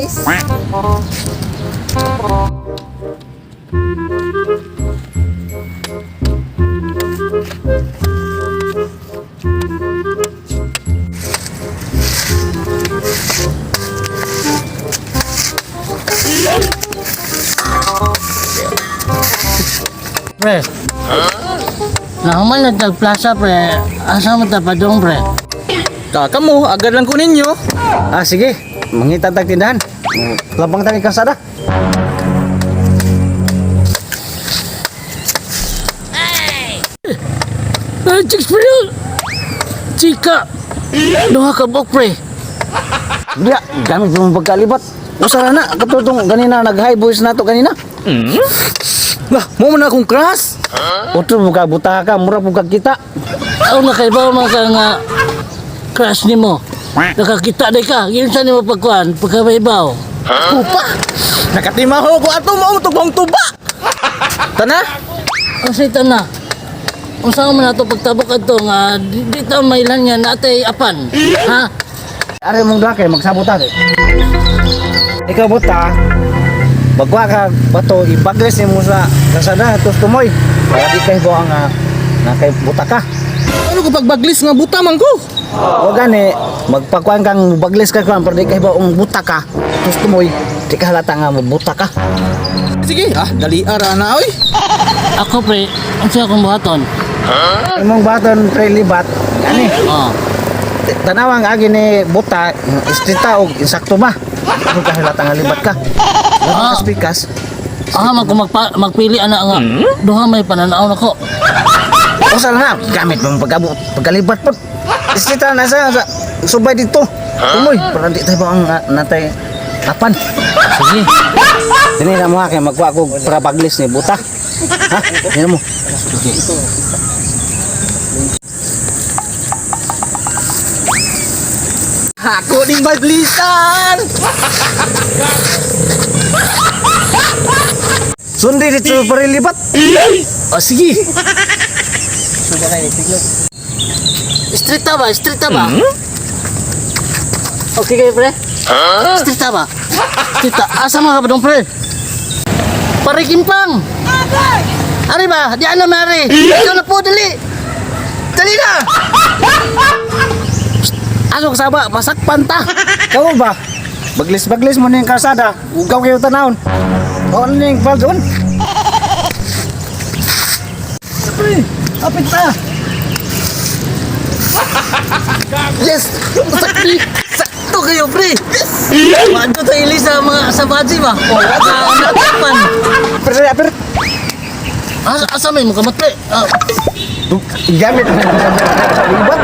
Guys. Pre. Nahuman na tag plaza, pre. Asa mo ta padung, pre? Kaka mo, agad lang ko ninyo. Ah, sige. Mangita tag tindahan. Labang tani kalsada. Ah, chicks, pre. Chika. Duha ka buok, pre. Diya, gamit mo pagkalibat. Usara na, katutong ganina nag-high boys na to ganina. Lah, mo man akong crush. Utro mo ka buta ka, mura po kag kita. Aw na kay ba man ka nga crush nimo. Nakakita day ka. Yun sa nimo pagkuan, pagkabaybaw. Kupa. Nakatimaho ko ato mo tubong tuba. Tana? Ang sita na. Unsa man ato pagtabok adto nga di ta mailan nga natay apan. Ha? Are mong duha kay magsabot ta. Ikaw buta. Bagwa ka bato ibagles nimo sa kalsada tos tumoy. Para di kay buang nga na kay buta ka. Ano ko pagbaglis nga buta man ko? O gani, magpagkuan kang bagles ka kuan pero di kay buang buta ka. Tos tumoy, di ka halata nga mabuta ka. Sige, ah, dali ara na oy. Ako, pre, unsa akong buhaton? Imong baton pre libat, gani. Oh. Tanawang agi ni buta, istrita og insakto ba? Kung kahalata nga libat ka. Ah. Ah. Pikas. Ah, mag magpili ana nga. Duha may pananaw nako. Usa na, gamit mong pagkabot, pagkalibat po. Istrita na sa subay dito. Tumoy, para di tayo ang natay apan. Sige. Dili na mo ha, kay magkuha ko para baglis ni buta. Ha? Dili mo. Ako ding baglisan. Sundi dito para libat. Ah, sige. Strita ba? Strita ba? Okay kayo, pre? Strita ba? Strita. Asa mga ka ba dong, pre? Parikimpang! Ari ba? Di ana mari. Ikaw na po, dali! Dali na. Ano kasaba? Masakpan ta. Kamu ba? Baglis-baglis mo na yung kalsada. Ugaw kayo tanawon. O ano na yung baldon? Pre, apit ta. Yes! Sakti! Sakto kayo, pre! Yes! Maadto tayo ili sa mga sa baji ba? Oh, natapan. Pre, apir. Asa, asa may mukamot, pre? Ah, Gamit mo yung libat.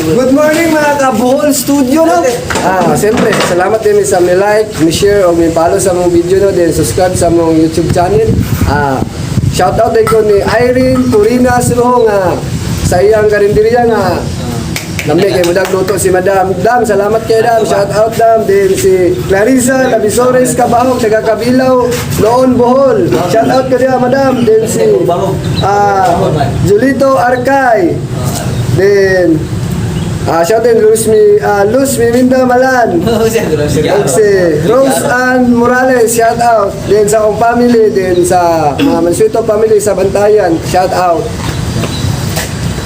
Good morning, mga ka-Bohol Studio, no? Ah, siyempre, salamat din sa may like, may share o may follow sa mong video, no, then subscribe sa mong YouTube channel. Ah, shout out din ko ni Irene Purina Silho nga sa iyang karinderya nga Lamig kay mudag luto si Madam. Dam, salamat kay Dam. Shout out Dam. Din si Clarissa Labisores Kabahog taga Kabilaw, Noon Bohol. Shout out kay Madam. Din si Julito Arkay. Then shout out Luz Miminda Malan. Ug si Rose Ann Morales, shout out. Din sa akong family, din sa mga Mansuito family sa Bantayan, shout out.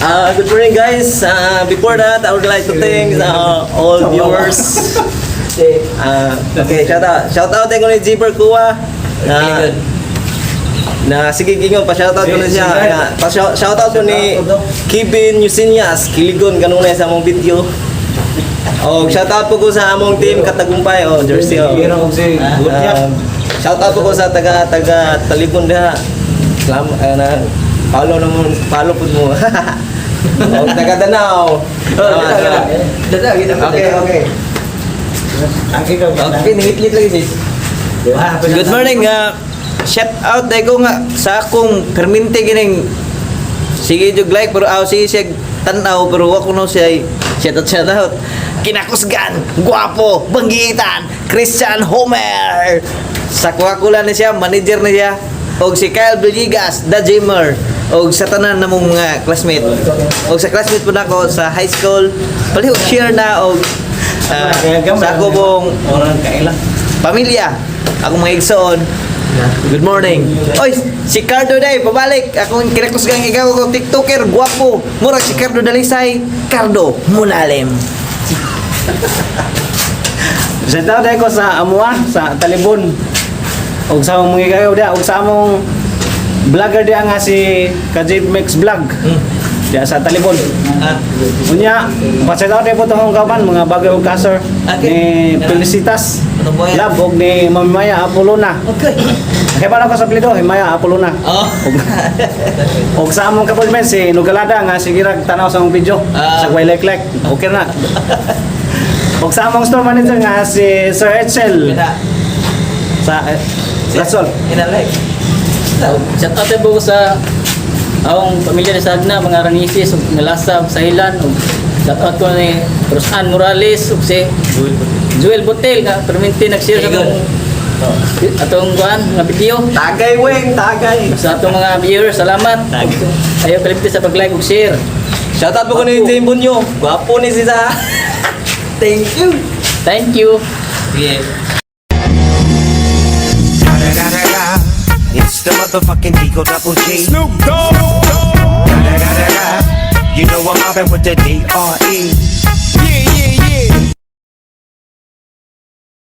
Good morning, guys. Before that, I would like to thank all viewers. Okay, shout out. Shout out din ko ni Zipper Kua. Na, na sige gingon pa shout out ko na siya. Na, pa shout out ko ni Kevin Yusinias, Kiligon kanunay sa among video. Oh, shout out po ko sa among team Katagumpay oh, jersey oh. Shout out po ko sa taga taga Talibon diha. Salamat na follow naman follow pud mo. Oh, taga Danao. Okay, okay. Okay, ningitlit lagi sis. Good morning nga. Shout out dai ko nga sa akong permente gining sige jug like pero aw sige siya tan-aw pero wa ko no siya shout out shout out. Kinakusgan, guwapo, banggitan, Christian Homer. Sa Coca-Cola ni siya, manager ni siya. Og si Kyle Villegas, the Gamer. Og sa tanan namong mga classmate. Og sa classmate po nako sa high school, palihog share na og Sa ako pong Orang kaila. pamilya, akong mga igsoon. Good morning. Oy, si Cardo day, pabalik. Akong kinakusgang ikaw ko TikToker, gwapo. Murag si Cardo Dalisay, Cardo Munalim. Shout out ko sa Amua, sa Talibon. Og sa among mga ikaw dia, og sa among vlogger dia nga si Kajib Mix Vlog. Dia sa Talibon. Unya, pa-shout out ko tong kauban mga bagay og kaser ni Felicitas. Ano po yan? Love og ni Mami Maya Apolona. Okay. Kaya pa ko sa plido, Himaya Apolona. Oh. Og sa among kapulmen si Nugalada nga sige rag tanaw sa among video. Sa way like like. Okay na. Og sa among store manager nga si Sir Etchel Ina. sa that's all. Ina like. Shout out po sa akong pamilya ni Sagna, mga Ranisis, ug Nalasa, ug Sahilan, ug shout out ko ni Rosan Morales, ug si Joel Botel nga perminti nag-share sa atong kuan nga video. Tagay weng, tagay. Sa atong mga viewers, salamat. Ayaw kalimti sa pag-like ug share. Shout out po ko ni Jane Bunyo. Gwapo ni siya. Thank you. Thank you. Sige. It's the motherfucking Eagle Double G. Snoop Dogg. Da, da, da, da, da. You know I'm mobbing with the D.R.E.